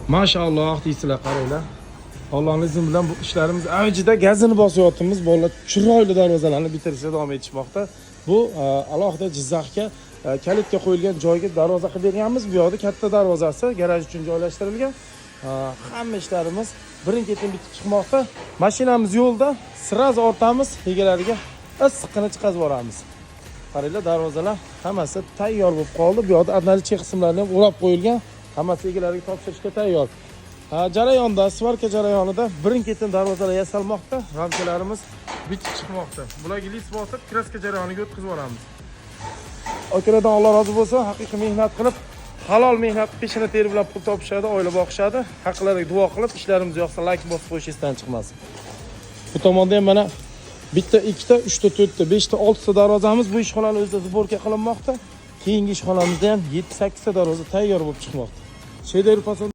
Mashalloh deysizlar, qaranglar. Allohning izni bilan bu ishlarimiz avjida, gazini bosyapmiz. Bolalar chiroyli darvozalarni bitirishda davom etishmoqda. Bu alohida Jizzaxga kalitga qo'yilgan joyga darvoza qilib berganmiz. Bu yoqda katta darvozasi garaj uchun joylashtirilgan. Hamma ishlarimiz birin-ketin bitib chiqmoqda. Mashinamiz yo'lda, сразу ortamiz, egalariga issiqqina chiqazib yuboramiz. Qaranglar, darvozalar hammasi tayyor bo'lib qoldi. Bu yoqda обналичка qismlarini ham o'rab qo'yilgan. Hammasi egalariga topshirishga tayyor. Ha, jarayonda, сварка jarayonida birin-ketin darvozalar yasalmoqda, ramkalarimiz bitib chiqmoqda. Bularga лист bosib, краска jarayoniga o'tkazib yuboramiz. Akalardan Alloh rozi bo'lsin, haqiqiy mehnat qilib, halol mehnat, peshona teri bilan pul topishadi, oila boqishadi. Haqlariga duo qilib, ishlarimiz yoqsa, layk bosib qo'yish esdan chiqmasin. Bu tomonda ham mana bitta, ikkita, uchta, to'rtta, beshta, oltita darvozamiz bu ishxonani o'zida сборка qilinmoqda. Keyingi ishxonamizda ham 7-8 ta darvoza tayyor bo'lib chiqmoqda. Shedevr fason.